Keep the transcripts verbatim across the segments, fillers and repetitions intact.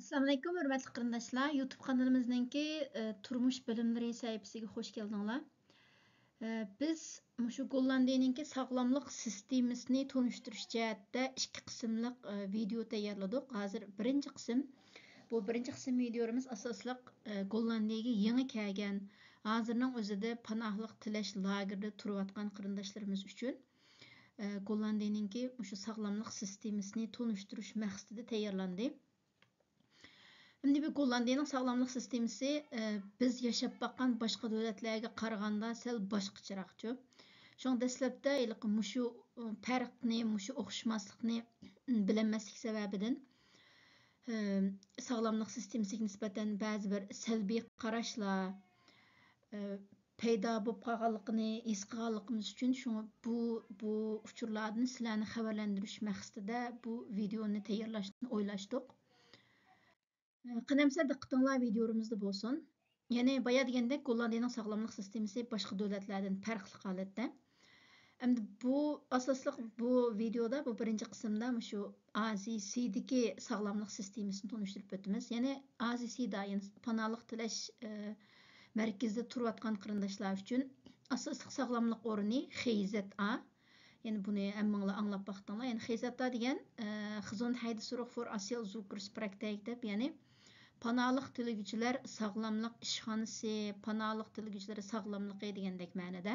ئەسسالامۇئەلەيكۇم، ھۆرمەتلىك قېرىنداشلار. يۇتۇب قانىلىمىزنىڭكى، ئە، تۇرمۇش بىلىملىرى سەھىپىسىگە خوش كەلدىڭلار. ئە، بىز مۇشۇ گوللاندىيەنىڭكى ساغلاملىق سىستېمىسىنى تونۇشتۇرۇش جەھەتتە ئىككى قىسىملىق، ئە، ۋىدېئو تەييارلىدۇق. ھازىر بىرىنچى قىسىم، بۇ بىرىنچى قىسىم ۋىدېئولىرىمىز ئاساسلىق، ئە، گوللاندىيەگە يېڭى كەلگەن، ھازىرنىڭ ئۆزىدە پاناھلىق تىلەش لاگېرىدا تۇرۇۋاتقان قېرىنداشلىرىمىز ئۈچۈن، ئە، گوللاندىيەنىڭكى مۇشۇ ساغلاملىق سىستېمىسىنى تونۇشتۇرۇش مەقسىتىدە تەييارلاندى. ئەمدى بۇ گوللاندىيەنىڭ ساغلاملىق سىستېمىسى، ئە، بىز ياشاپ باققان باشقا دۆلەتلەرگە قارىغاندا سەل باشقىچىراقچۇ. شۇڭا دەسلەپتە ھېلىقى مۇشۇ، ئە، پەرقنى، مۇشۇ ئوخشىماسلىقنى بىلەلمەسلىك سەۋەبىدىن، ئە، ساغلاملىق سىستېمىسىگە نىسبەتەن بەزى بىر سەلبىي قاراشلار، ئە، پەيدا بولۇپ قالغانلىقىنى ھېس قىلغانلىقىمىز ئۈچۈن، شۇڭا بۇ، بۇ ئۇچۇرلاردىن سىلەرنى خەۋەرلەندۈرۈش مەقسىتىدە بۇ ۋىدېئونى تەييارلاشنى ئويلاشتۇق. قېنى ئەمىسە دىققىتىڭلار ۋىدېئومىزدا بولسۇن. يەنى بايا دېگەندەك، گوللاندىيەنىڭ ساغلاملىق سىستېمىسى باشقا دۆلەتلەردىن پەرقلىق ھالەتتە. ئەمدى بۇ ئاساسلىق، بۇ ۋىدېئودا، بۇ بىرىنچى قىسىمدا مۇشۇ ئا زى سىدىكى ساغلاملىق سىستېمىسىنى تونۇشتۇرۇپ ئۆتىمىز. يەنى ئا زى سىدا، يەنى پاناھلىق تىلەش، ئە، مەركىزىدە تۇرۇۋاتقان قېرىنداشلار ئۈچۈن ئاساسلىق ساغلاملىق ئورنى خېي زەت ئا. يەنى بۇنى ھەممىڭلار ئاڭلاپ باقتىڭلار. يەنى خېي زەت ئا دېگەن، ئە، Gesondheitszorg voor Asielzoekerspraktiek دەپ، يەنى پاناھلىق تىلىگۈچىلەر ساغلاملىق ئىشخانىسى، پاناھلىق تىلىگۈچىلەر ساغلاملىقى دېگەندەك مەنىدە.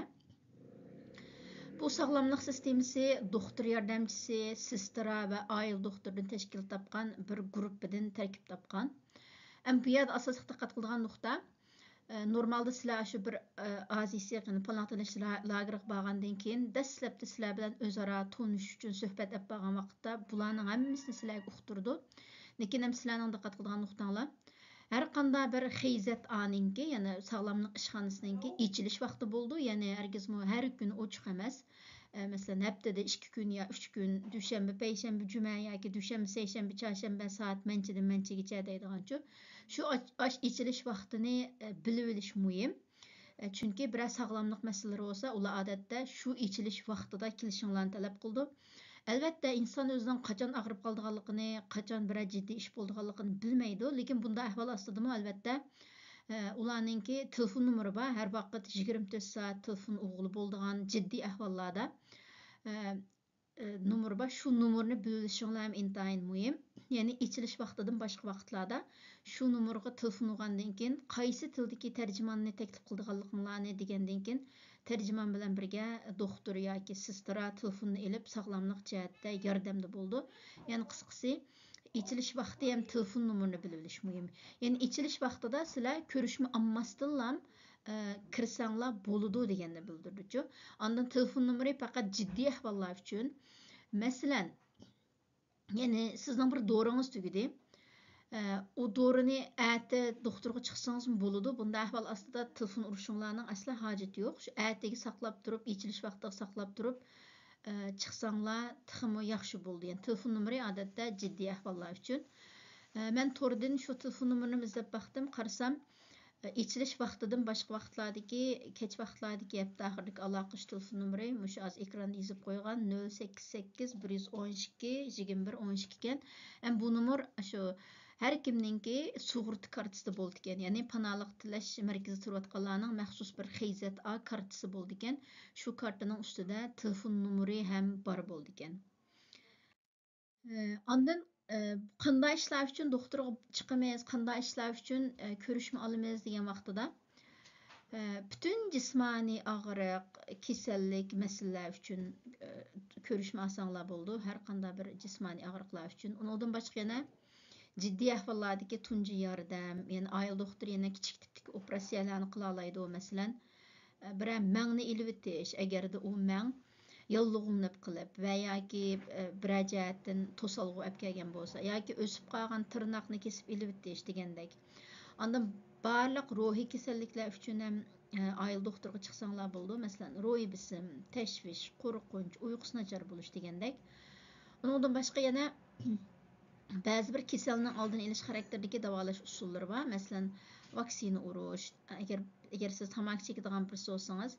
بۇ ساغلاملىق سىستېمىسى دوختۇر ياردەمچىسى، سېسترا ۋە ئائىلە دوختۇرىدىن تەشكىل تاپقان بىر گۇرۇپپىدىن تەركىب تاپقان. ئەمما بۇ يەردە ئاساسلىق دىققەت قىلىدىغان نۇقتا، ئە، نورمالدا سىلەر ئاشۇ بىر، ئە، ئا زى سى، يەنى پاناھلىق تىلەش لا-، لاگېرىغا بارغاندىن كېيىن، دەسلەپتە سىلەر بىلەن ئۆزئارا تونۇشۇش ئۈچۈن سۆھبەت ئېلىپ بارغان ۋاقىتتا، بۇلارنىڭ ھەممىسىنى سىلەرگە ئۇقتۇرىدۇ. لېكىن ھەم سىلەرنىڭ دىققەت قىلىدىغان نۇقتاڭلار، ھەر قانداق بىر خېي زەت ئانىڭكى، يەنى ساغلاملىق ئىشخانىسىنىڭكى ئېچىلىش ۋاقتى بولىدۇ، يەنى ھەرگىزمۇ ھەر كۈنى ئوچۇق ئەمەس. ئە، مەسىلەن، ھەپتىدە ئىككى كۈن يا ئۈچ كۈن، دۈشەنبە، پەيشەنبە، جۈمە ياكى دۈشەنبە، سەيشەنبە، چارشەنبە سائەت مەنچىدىن مەنچىگىچە دەيدىغانچۇ. شۇ ئاچ-، ئاچ-، ئېچىلىش ۋاقتىنى، ئە، بىلىۋېلىش مۇھىم. ئە، چۈنكى بىرەر ساغلاملىق مەسىلىلىرى بولسا، ئۇلار ئادەتتە شۇ ئېچىلىش ۋاقتىدا كېلىشىڭلارنى تەلەپ قىلىدۇ. ئەلۋەتتە، ئىنسان ئۆزىنىڭ قاچان ئاغرىپ قالىدىغانلىقىنى، قاچان بىرەر جىددىي ئىش بولىدىغانلىقىنى بىلمەيدۇ. لېكىن بۇنداق ئەھۋال ئاستىدىمۇ، ئەلۋەتتە، ئە، ئۇلارنىڭكى تېلېفون نومۇرى بار، ھەر ۋاقىت يىگىرمە تۆت سائەت تېلېفون ئۇرغىلى بولىدىغان جىددىي ئەھۋاللاردا. ئە، ئە، نومۇرى بار، شۇ نومۇرنى بىلىۋېلىشىڭلار ھەم ئىنتايىن مۇھىم. يەنى ئېچىلىش ۋاقتىدىن باشقا ۋاقىتلاردا شۇ نومۇرغا تېلېفون ئۇرغاندىن كېيىن، قايسى تىلدىكى تەرجىماننى تەكلىپ قىلىدىغانلىقىڭلارنى دېگەندىن كېيىن، تەرجىمان بىلەن بىرگە دوختۇر ياكى سېسترا تېلېفوننى ئېلىپ، ساغلاملىق جەھەتتە ياردەمدە بولىدۇ. يەنى قىسقىسى، ئېچىلىش ۋاقتى ھەم تېلېفون نومۇرىنى بىلىۋېلىش مۇھىم. يەنى ئېچىلىش ۋاقتىدا سىلەر كۆرۈشمە ئالماستىنلا، ئە، كىرسەڭلار بولىدۇ دېگەننى بىلدۈرىدۇچۇ. ئاندىن تېلېفون نومۇرى پەقەت جىددىي ئەھۋاللار ئۈچۈن. مەسىلەن، يەنى سىزنىڭ بىر دورىڭىز تۈگىدى. ئە، ئۇ دورىنى ئەتە دوختۇرغا چىقسىڭىزمۇ بولىدۇ. بۇنداق ئەھۋال ئاستىدا تېلېفون ئۇرۇشۇڭلارنىڭ ئەسلا ھاجىتى يوق. شۇ ئەتىگە ساقلاپ تۇرۇپ، ئېچىلىش ۋاقتىغا ساقلاپ تۇرۇپ، ئە، چىقساڭلار تېخىمۇ ياخشى بولىدۇ. يەنى تېلېفون نومۇرى ئادەتتە جىددىي ئەھۋاللار ئۈچۈن. ئە، مەن توردىن شۇ تېلېفون نومۇرىنى ئىزدەپ باقتىم. قارىسام، ئېچىلىش ۋاقتىدىن باشقا ۋاقىتلاردىكى، كەچ ۋاقىتلاردىكى ھەپتە ئاخىرىدىكى ئالاقىلىشىش تېلېفون نومۇرى مۇشۇ ھازىر ئېكراندا يېزىپ قويغان نۆل سەككىز سەككىز بىر يۈز ئون ئىككى يىگىرمە بىر ئون ئىككى ئىكەن. ھەم بۇ نومۇر شۇ ھەر كىمنىڭكى سۇغۇرتا كارتىسىدا بولىدىكەن. يەنى پاناھلىق تىلەش مەركىزىدە تۇرۇۋاتقانلارنىڭ مەخسۇس بىر خېي زەت ئا كارتىسى بولىدىكەن. شۇ كارتىنىڭ ئۈستىدە تېلېفون نومۇرى ھەم بار بولىدىكەن. ئە، ئاندىن، ئە، قانداق ئىشلار ئۈچۈن دوختۇرغا چىقىمىز، قانداق ئىشلار ئۈچۈن، ئە، كۆرۈشمە ئالىمىز دېگەن ۋاقتىدا، ئە، پۈتۈن جىسمانىي ئاغرىق، كېسەللىك، مەسىلىلەر ئۈچۈن، ئە، كۆرۈشمە ئالساڭلار بولىدۇ، ھەر قانداق بىر جىسمانىي ئاغرىقلار ئۈچۈن. ئۇنىڭدىن باشقا يەنە جىددىي ئەھۋاللاردىكى تۇنجى ياردەم، يەنە ئائىلە دوختۇرى يەنە كىچىك تىپتىكى ئوپېراتسىيەلەرنى قىلالايدۇ. مەسىلەن، بىرەر مەڭنى ئېلىۋېتىش، ئەگەردە ئۇ مەڭ ياللۇغلىنىپ قېلىپ ۋە ياكى، ئە، بىرەر جەھەتتىن توسالغۇ ئەپ كەلگەن بولسا، ياكى ئۆسۈپ قالغان تىرناقنى كېسىپ ئېلىۋېتىش دېگەندەك. ئاندىن بارلىق روھىي كېسەللىكلەر ئۈچۈن ھەم، ئە، ئائىلە دوختۇرىغا چىقساڭلار بولىدۇ. مەسىلەن، روھىي بېسىم، تەشۋىش، قورقۇنچ، ئۇيقۇسى ناچار بولۇش دېگەندەك. ئۇنىڭدىن باشقا يەنە بەزى بىر كېسەلنىڭ ئالدىنى ئېلىش خاراكتېرىدىكى داۋالاش ئۇسۇللىرى بار. مەسىلەن، ۋاكسىنا ئۇرۇش. ئەگەر، ئەگەر سىز تاماكا چېكىدىغان بىرسى بولسىڭىز،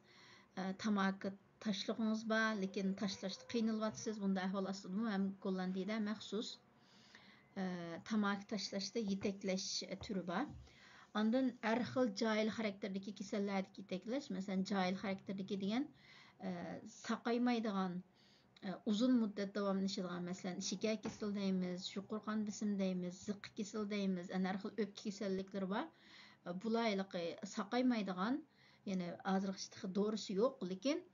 ئە، تاماكا تاشلىغۇڭىز بار، لېكىن تاشلاشتا قىينىلىۋاتىسىز. بۇنداق ئەھۋال ئاستىدىمۇ ھەم گوللاندىيەدە مەخسۇس، ئە، تاماكا تاشلاشتا يېتەكلەش تۈرى بار. ئاندىن ھەر خىل جاھىل خاراكتېردىكى كېسەللەردىكى يېتەكلەش، مەسىلەن، جاھىل خاراكتېردىكى دېگەن، ئە، ساقايمايدىغان، ئە، ئۇزۇن مۇددەت داۋاملىشىدىغان، مەسىلەن، شېكەر كېسىلى دەيمىز، يۇقىرى قان بېسىمى دەيمىز، زىققا كېسىلى دەيمىز، ئەنە ھەر خىل ئۆپكە كېسەللىكلىرى بار. ئە، بۇلار ھېلىقى ساقايمايدىغان، يەنى ھازىرغىچە تېخى دورىسى يوق، لېكىن،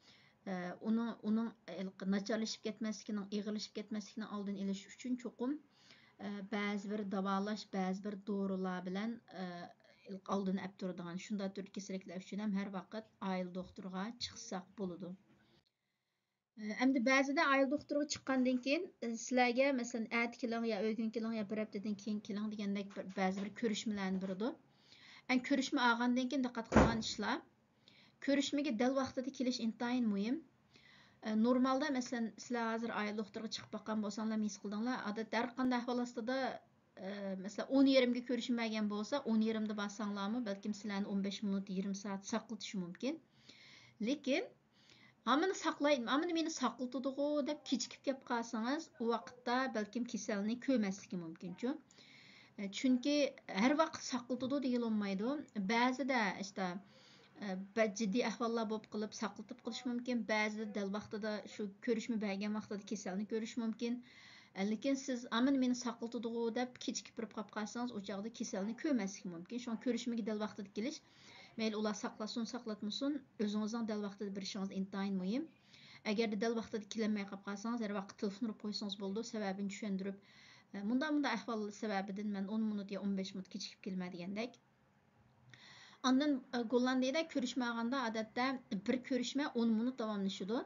ئە، ئۇنىڭ، ئۇنىڭ ھېلىقى ناچارلىشىپ كەتمەسلىكىنىڭ، ئېغىرلىشىپ كەتمەسلىكىنىڭ ئالدىنى ئېلىش ئۈچۈن چوقۇم، ئە، بەزى بىر داۋالاش، بەزى بىر دورىلار بىلەن، ئە، ئالدىنى ئەپ تۇرىدىغان شۇنداق تۈردىكى كېسەللىكلەر ئۈچۈن ھەم ھەر ۋاقىت ئائىلە دوختۇرىغا چىقساق بولىدۇ. ئەمدى بەزىدە ئائىلە دوختۇرىغا چىققاندىن كېيىن، سىلەرگە، مەسىلەن، ئەتە كېلىڭ يا ئۆگۈن كېلىڭ يا بىر ھەپتىدىن كېيىن كېلىڭ دېگەندەك بىر، بەزى بىر كۆرۈشمىلەرنى بېرىدۇ. ئەمدى كۆرۈشمە ئالغاندىن كېيىن دىققەت قىلىدىغان ئىشلار، كۆرۈشمىگە دەل ۋاقتىدا كېلىش ئىنتايىن مۇھىم. ئە، نورمالدا، مەسىلەن، سىلەر ھازىر ئائىلە دوختۇرىغا چىقىپ باققان بولساڭلار ھېس قىلدىڭلار، ئادەتتە ھەر قانداق ئەھۋال ئاستىدا، ئە، مەسىلەن، ئون يېرىمگە كۆرۈشمە بەرگەن بولسا، ئون يېرىمدا بارساڭلارمۇ بەلكىم سىلەرنى ئون بەش مىنۇت، يېرىم سائەت ساقلىتىشى مۇمكىن. لېكىن، ھامىنى ساقلاي-، ھامىنى مېنى ساقلىتىدىغۇ دەپ كېچىكىپ كەپ قالسىڭىز، ئۇ ۋاقىتتا بەلكىم كېسەلنى كۆرمەسلىكى مۇمكىنچۇ. چۈنكى ھەر ۋاقىت ساقلىتىدۇ دېگىلى بولمايدۇ. بەزىدە ئىشتا، بەك جىددىي ئەھۋاللار بولۇپ قېلىپ ساقلىتىپ قېلىشى مۇمكىن. بەزىدە دەل ۋاقتىدا شۇ كۆرۈشمە بەرگەن ۋاقتىدا كېسەلنى كۆرۈشى مۇمكىن. لېكىن سىز ئامىن مېنى ساقلىتىدىغۇ دەپ كېچىكىپ بېرىپ قاپ قالسىڭىز، ئۇ چاغدا كېسەلنى كۆرمەسلىكى مۇمكىن. شۇڭا كۆرۈشمىگە دەل ۋاقتىدا كېلىش، مەيلى ئۇلار ساقلاتسۇن، ساقلاتمىسۇن، ئۆزىڭىزنىڭ دەل ۋاقتىدا بېرىشىڭىز ئىنتايىن مۇھىم. ئەگەردە دەل ۋاقتىدا كېلەلمەي قاپ قالسىڭىز، ھەر ۋاقىت تېلېفون ئۇرۇپ قويسىڭىز بولىدۇ، سەۋەبىنى چۈشەندۈرۈپ، مۇنداق، مۇنداق ئەھۋال سەۋەبىدىن مەن ئون مىنۇت يا ئون بەش مىنۇت كېچىكىپ كېلىمەن دېگەندەك. ئاندىن، ئە، گوللاندىيەدە كۆرۈشمە ئالغاندا، ئادەتتە بىر كۆرۈشمە ئون مىنۇت داۋاملىشىدۇ.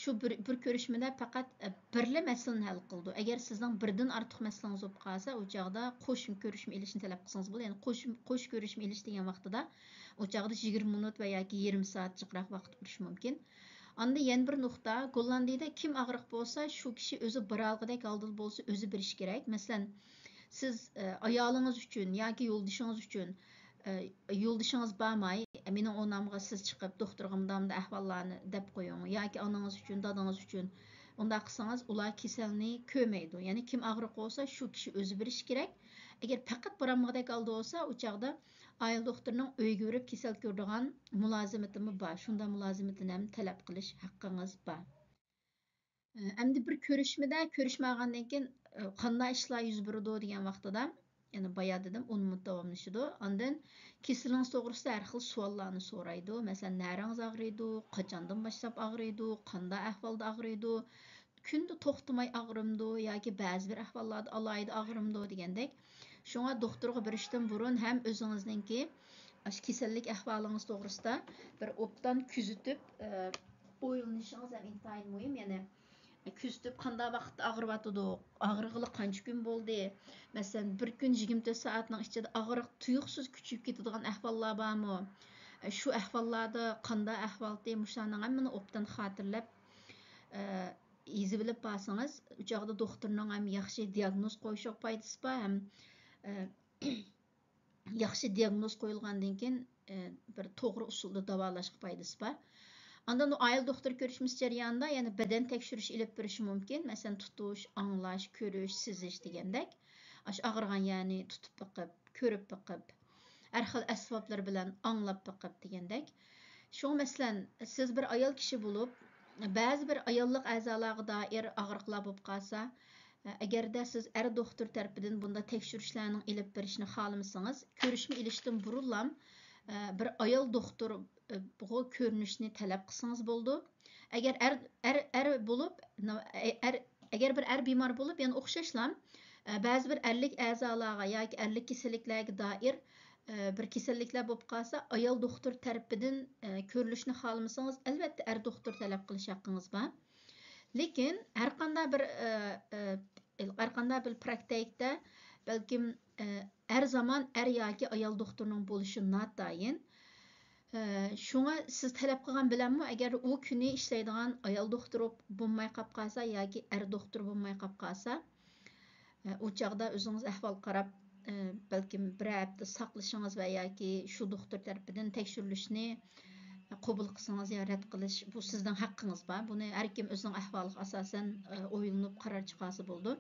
شۇ بىر، بىر كۆرۈشمىدە پەقەت، ئە، بىرلا مەسىلىنى ھەل قىلىدۇ. ئەگەر سىزنىڭ بىردىن ئارتۇق مەسىلىڭىز بولۇپ قالسا، ئۇ چاغدا قوشما كۆرۈشمە ئېلىشنى تەلەپ قىلسىڭىز بولىدۇ. يەنى قوش-، قوش كۆرۈشمە ئېلىش دېگەن ۋاقتىدا، ئۇ چاغدا يىگىرمە مىنۇت ۋە ياكى يېرىم سائەت جىقراق ۋاقىت ئۇرۇشى مۇمكىن. ئاندىن يەنە بىر نۇقتا، گوللاندىيەدە كىم ئاغرىق بولسا، شۇ كىشى ئۆزى بارالىغۇدەك ھالدا بولسا، ئۆزى بېرىشى كېرەك. مەسىلەن، سىز، ئە، ئايالىڭىز ئۈچۈن ياكى يولدىشىڭىز ئۈچۈن، ئە، يولدىشىڭىز بارماي، مېنىڭ ئورنۇمغا سىز چىقىپ، دوختۇرغا مۇنداق مۇنداق ئەھۋاللارنى دەپ قويۇڭ ياكى ئانىڭىز ئۈچۈن، دادىڭىز ئۈچۈن، ئۇنداق قىلسىڭىز، ئۇلار كېسەلنى كۆرمەيدۇ. يەنى كىم ئاغرىق بولسا، شۇ كىشى ئۆزى بېرىشى كېرەك. ئەگەر پەقەت بارالمىغۇدەك ھالدا بولسا، ئۇ چاغدا ئائىلە دوختۇرىنىڭ ئۆيگە بېرىپ كېسەل كۆرىدىغان مۇلازىمىتىمۇ بار. شۇنداق مۇلازىمىتىنى ھەم تەلەپ قىلىش ھەققىڭىز بار. ئەمدى بىر كۆرۈشمىدە، كۆرۈشمە ئالغاندىن كېيىن، قانداق ئىشلار يۈز بېرىدۇ دېگەن ۋاقتىدا، يەنە بايا دېدىم، ئون مىنۇت داۋاملىشىدۇ. ئاندىن كېسىلىڭىز توغرىسىدا ھەر خىل سوئاللارنى سورايدۇ. مەسىلەن، نەرىڭىز ئاغرىيدۇ، قاچاندىن باشلاپ ئاغرىيدۇ، قانداق ئەھۋالدا ئاغرىيدۇ، كۈندە توختىماي ئاغرىمدۇ ياكى بەزى بىر ئەھۋاللاردا ئالاھىدە ئاغرىمدۇ دېگەندەك. شۇڭا دوختۇرغا بېرىشتىن بۇرۇن ھەم ئۆزىڭىزنىڭكى ئاشۇ كېسەللىك ئەھۋالىڭىز توغرىسىدا بىر ئوبدان كۆزىتىپ، ئە، ئويلىنىشىڭىز ھەم ئىنتايىن مۇھىم. يەنى كۆزىتىپ، قانداق ۋاقىتتا ئاغرىۋاتىدۇ، ئاغرىغىلى قانچە كۈن بولدى، مەسىلەن، بىر كۈن يىگىرمە تۆت سائەتنىڭ ئىچىدە ئاغرىق تۇيۇقسىز كۈچىيىپ كېتىدىغان ئەھۋاللار بارمۇ؟ ئە، شۇ ئەھۋاللاردا قانداق ئەھۋالتى؟ مۇشۇلارنىڭ ھەممىنى ئوبدان خاتىرىلەپ، ئە، يېزىۋېلىپ بارسىڭىز، ئۇ چاغدا دوختۇرنىڭ ھەم ياخشى دىياگنوز قويۇشىغا پايدىسى بار، ھەم، ئە، ياخشى دىياگنوز قويۇلغاندىن كېيىن، ئە، بىر توغرا ئۇسۇلدا داۋالاشقا پايدىسى بار. ئاندىن ئۇ ئائىلە دوختۇر كۆرۈشمىسى جەريانىدا يەنە بەدەن تەكشۈرۈشى ئېلىپ بېرىشى مۇمكىن. مەسىلەن، تۇتۇش، ئاڭلاش، كۆرۈش، سېزىش دېگەندەك. ئاشۇ ئاغرىغان يەرنى تۇتۇپ بېقىپ، كۆرۈپ بېقىپ، ھەر خىل ئەسۋابلىرى بىلەن ئاڭلاپ بېقىپ دېگەندەك. شۇڭا، مەسىلەن، سىز بىر ئايال كىشى بولۇپ، بەزى بىر ئاياللىق ئەزالارغا دائىر ئاغرىقلار بولۇپ قالسا، ئەگەردە سىز ئەر دوختۇر تەرىپىدىن بۇنداق تەكشۈرۈشلەرنىڭ ئېلىپ بېرىشنى خالىمىسىڭىز، كۆرۈشمە ئېلىشتىن بۇرۇنلا، بىر ئايال دوختۇرغا كۆرۈنۈشنى تەلەپ قىلسىڭىز بولىدۇ. ئەگەر ئەر، ئەر، ئەر بولۇپ، ئەر، ئەگەر بىر ئەر بىمار بولۇپ، يەنە ئوخشاشلا، بەزى بىر ئەرلىك ئەزالارغا ياكى ئەرلىك كېسەللىكلەرگە دائىر، بىر كېسەللىكلەر بولۇپ قالسا، ئايال دوختۇر تەرىپىدىن، كۆرۈلۈشنى خالىمىسىڭىز، ئەلۋەتتە ئەر دوختۇر تەلەپ قىلىش ھەققىڭىز بار. لېكىن ھەرقانداق بىر، ئە، ئە، ھەرقانداق بىر پراكتىكىدا بەلكىم، ئە، ھەر زامان ئەر ياكى ئايال دوختۇرنىڭ بولۇشى ناتايىن. ئە، شۇڭا سىز تەلەپ قىلغان بىلەنمۇ، ئەگەر ئۇ كۈنى ئىشلەيدىغان ئايال دوختۇر بولماي قاپ قالسا ياكى ئەر دوختۇر بولماي قاپ قالسا، ئۇ چاغدا ئۆزىڭىز ئەھۋال قاراپ، بەلكىم بىرەر ھەپتە ساقلىشىڭىز ۋە ياكى شۇ دوختۇر تەرىپىدىن تەكشۈرۈلۈشنى قوبۇل قىلسىڭىز يا رەت قىلىش، بۇ سىزنىڭ ھەققىڭىز بار. بۇنى ھەر كىم ئۆزىنىڭ ئەھۋالىغا ئاساسەن، ئويلىنىپ قارار چىقارسا بولىدۇ.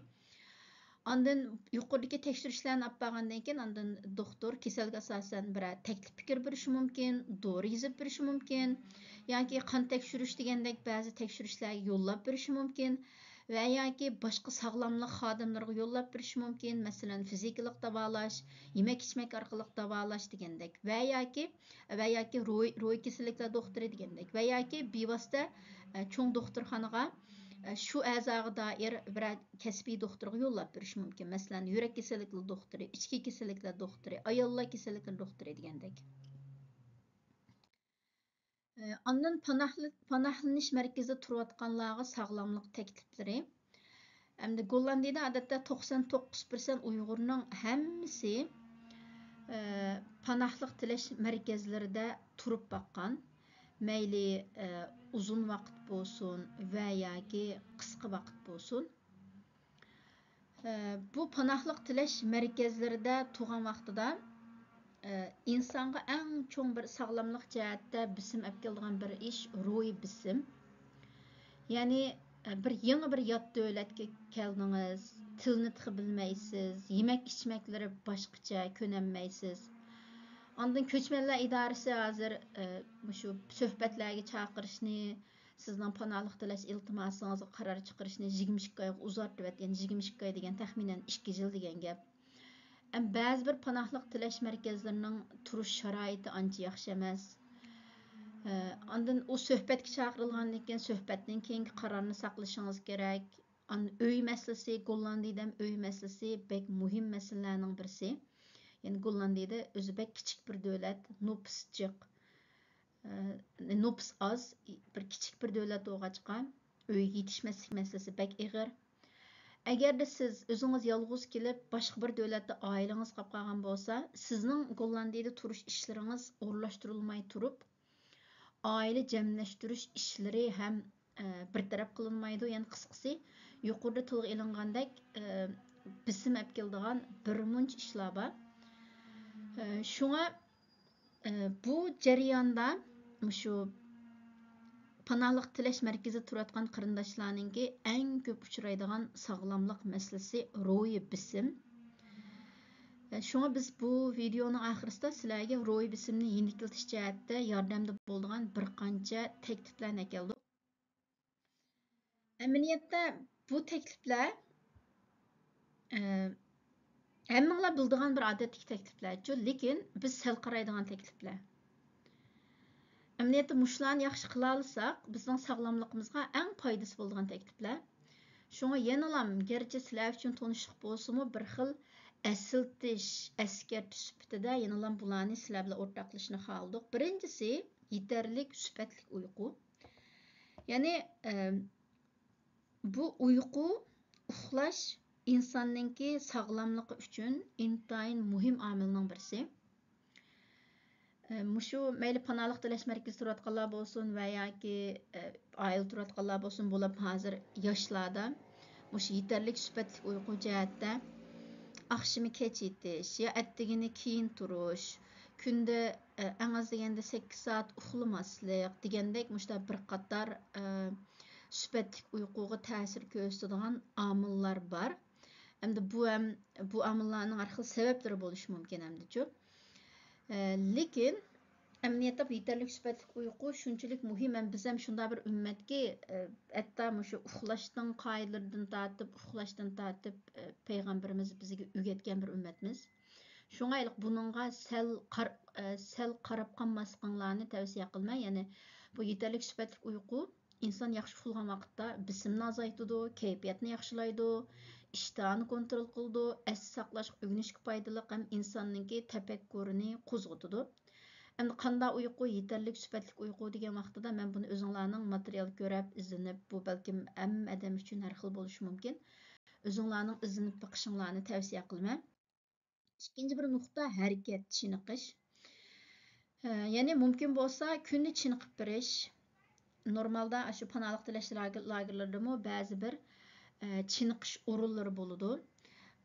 ئاندىن يۇقىرىدىكى تەكشۈرۈشلەرنى ئاپپارغاندىن كېيىن، ئاندىن دوختۇر كېسەلگە ئاساسەن بىرەر تەكلىپ پىكىر بېرىشى مۇمكىن، دورا يېزىپ بېرىشى مۇمكىن، ياكى قان تەكشۈرۈش دېگەندەك بەزى تەكشۈرۈشلەرگە يوللاپ بېرىشى مۇمكىن ۋە ياكى باشقا ساغلاملىق خادىملىرىغا يوللاپ بېرىشى مۇمكىن. مەسىلەن، فىزىكىلىق داۋالاش، يېمەك-ئىچمەك ئارقىلىق داۋالاش دېگەندەك ۋە ياكى، ۋە ياكى روھىي، روھىي كېسەللىكلەر دوختۇرى دېگەندەك ۋە ياكى بىۋاسىتە، ئە، چوڭ دوختۇرخانىغا، ئە، شۇ ئەزاغا دائىر بىرەر كەسپىي دوختۇرغا يوللاپ بېرىشى مۇمكىن. مەسىلەن، يۈرەك كېسەللىكلىرى دوختۇرى، ئىچكى كېسەللىكلەر دوختۇرى، ئاياللار كېسەللىكلىرى دوختۇرى دېگەندەك. ئاندىن پاناھلى-، پاناھلىنىش مەركىزىدە تۇرۇۋاتقانلارغا ساغلاملىق تەكلىپلىرى. ئەمدى گوللاندىيەدە ئادەتتە توقسان توققۇز پىرسەنت ئۇيغۇرنىڭ ھەممىسى، ئە، پاناھلىق تىلەش مەركەزلىرىدە تۇرۇپ باققان. مەيلى، ئە، ئۇزۇن ۋاقىت بولسۇن ۋە ياكى قىسقا ۋاقىت بولسۇن. ئە، بۇ پاناھلىق تىلەش مەركەزلىرىدە تۇرغان ۋاقتىدا، ئە، ئىنسانغا ئەڭ چوڭ بىر ساغلاملىق جەھەتتە بېسىم ئەپ كېلىدىغان بىر ئىش روھىي بېسىم. يەنى، ئە، بىر يېڭى بىر يات دۆلەتكە كەلدىڭىز، تىلنى تېخى بىلمەيسىز، يېمەك-ئىچمەكلىرى باشقىچە، كۆنەلمەيسىز. ئاندىن كۆچمەنلەر ئىدارىسى ھازىر، ئە، مۇشۇ سۆھبەتلەرگە چاقىرىشنى، سىزنىڭ پاناھلىق تىلەش ئىلتىماسىڭىزغا قارار چىقىرىشنى يىگىرمە ئىككى ئايغا ئۇزارتىۋەتكەن، يىگىرمە ئىككى ئاي دېگەن تەخمىنەن ئىككى يىل دېگەن گەپ. ئەم، بەزى بىر پاناھلىق تىلەش مەركەزلىرىنىڭ تۇرۇش شارائىتى ئانچە ياخشى ئەمەس. ئە، ئاندىن ئۇ سۆھبەتكە چاقىرىلغاندىن كېيىن سۆھبەتتىن كېيىنكى قارارنى ساقلىشىڭىز كېرەك. ئاندىن ئۆي مەسىلىسى، گوللاندىيەدە ھەم ئۆي مەسىلىسى بەك مۇھىم مەسىلىلەرنىڭ بىرسى. يەنى گوللاندىيەدە ئۆزى بەك كىچىك بىر دۆلەت، نوپۇس جىق. ئە، نوپۇس ئاز، بىر كىچىك بىر دۆلەت بولغاچقا، ئۆيگە يېتىشمەسلىك مەسىلىسى بەك ئېغىر. ئەگەردە سىز ئۆزىڭىز يالغۇز كېلىپ، باشقا بىر دۆلەتتە ئائىلىڭىز قاپ قالغان بولسا، سىزنىڭ گوللاندىيەدە تۇرۇش ئىشلىرىڭىز ئورۇنلاشتۇرۇلماي تۇرۇپ، ئائىلە جەملەشتۈرۈش ئىشلىرى ھەم، ئە، بىر تەرەپ قىلىنمايدۇ. يەنى قىسقىسى، يۇقىرىدا تىلغا ئېلىنغاندەك، ئە، بېسىم ئەپ كېلىدىغان بىر مۇنچە ئىشلار بار. ئە، شۇڭا ئە، بۇ جەرياندا مۇشۇ پاناھلىق تىلەش مەركىزىدە تۇرۇۋاتقان قېرىنداشلارنىڭكى ئەڭ كۆپ ئۇچرايدىغان ساغلاملىق مەسىلىسى روھىي بېسىم. ئە، شۇڭا بىز بۇ ۋىدېئونىڭ ئاخىرىسىدا سىلەرگە روھىي بېسىمنى يېنىكلىتىش جەھەتتە ياردەمدە بولىدىغان بىر قانچە تەكلىپلەرنى ئەكەلدۇق. ئەمەلىيەتتە بۇ تەكلىپلەر، ئە، ھەممىڭلار بىلىدىغان بىر ئادەتتىكى تەكلىپلەرچۇ، لېكىن بىز سەل قارايدىغان تەكلىپلەر. ئەمەلىيەتتە مۇشۇلارنى ياخشى قىلالىساق، بىزنىڭ ساغلاملىقىمىزغا ئەڭ پايدىسى بولىدىغان تەكلىپلەر. شۇڭا يەنىلام، گەرچە سىلەر ئۈچۈن تونۇشلۇق بولسىمۇ، بىر خىل ئەسلىتىش، ئەسكەرتىش سۈپىتىدە يەنىلام بۇلارنى سىلەر بىلەن ئورتاقلىشىشنى خالىدۇق. بىرىنچىسى، يېتەرلىك سۈپەتلىك ئۇيقۇ. يەنى، ئە، بۇ ئۇيقۇ، ئۇخلاش ئىنساننىڭكى ساغلاملىقى ئۈچۈن ئىنتايىن مۇھىم ئامىلنىڭ بىرسى. ئە، مۇشۇ مەيلى پاناھلىق تىلەش مەركىزىدە تۇرۇۋاتقانلار بولسۇن ۋە ياكى، ئە، ئائىلىدە تۇرۇۋاتقانلار بولسۇن، بولۇپمۇ ھازىر ياشلاردا مۇشۇ يېتەرلىك سۈپەتلىك ئۇيقۇ جەھەتتە ئاخشىمى كەچ يېتىش يا ئەتىگىنى كېيىن تۇرۇش، كۈندە، ئە، ئەڭ ئاز دېگەندە سەككىز سائەت ئۇخلىماسلىق دېگەندەك مۇشۇنداق بىر قاتار، ئە، سۈپەتلىك ئۇيقۇغا تەسىر كۆرسىتىدىغان ئامىللار بار. ئەمدى بۇ ھەم، بۇ ئامىللارنىڭ ھەر خىل سەۋەبلىرى بولۇشى مۇمكىن ئەمدىچۇ. ئە، لېكىن ئەمەلىيەتتە بۇ يېتەرلىك سۈپەتلىك ئۇيقۇ شۇنچىلىك مۇھىم ھەم بىز ھەم شۇنداق بىر ئۈممەتكى، ئە، ھەتتا مۇشۇ ئۇخلاشنىڭ قائىدىلىرىدىن تارتىپ، ئۇخلاشتىن تارتىپ، ئە، پەيغەمبىرىمىز بىزگە ئۆگەتكەن بىر ئۈممەتمىز. شۇڭا ھېلىقى بۇنىڭغا سەل قار-، ئە، سەل قاراپ قالماسلىقىڭلارنى تەۋسىيە قىلىمەن. يەنى بۇ يېتەرلىك سۈپەتلىك ئۇيقۇ ئىنسان ياخشى ئۇخلىغان ۋاقىتتا بېسىمنى ئازايتىدۇ، كەيپىياتنى ياخشىلايدۇ، ئىشتىھانى كونترول قىلىدۇ، ئەستە ساقلاشقا ئۆگىنىشكە پايدىلىق ھەم ئىنساننىڭكى تەپەككۇرىنى قوزغىتىدۇ. ئەمدى قانداق ئۇيقۇ يېتەرلىك سۈپەتلىك ئۇيقۇ دېگەن ۋاقتىدا مەن بۇنى ئۆزۈڭلارنىڭ ماتېرىيال كۆرۈپ ئىزدىنىپ، بۇ بەلكىم ھەممە ئادەم ئۈچۈن ھەر خىل بولۇشى مۇمكىن. ئۆزۈڭلارنىڭ ئىزدىنىپ بېقىشىڭلارنى تەۋسىيە قىلىمەن. ئىككىنچى بىر نۇقتا، ھەرىكەت، چېنىقىش. ئە، يەنى مۇمكىن بولسا كۈندە چېنىقىپ بېرىش. نورمالدا ئاشۇ پاناھلىق تىلەش لاگېر-، لاگېرلىرىدىمۇ بەزى بىر، ئە، چېنىقىش ئورۇنلىرى بولىدۇ.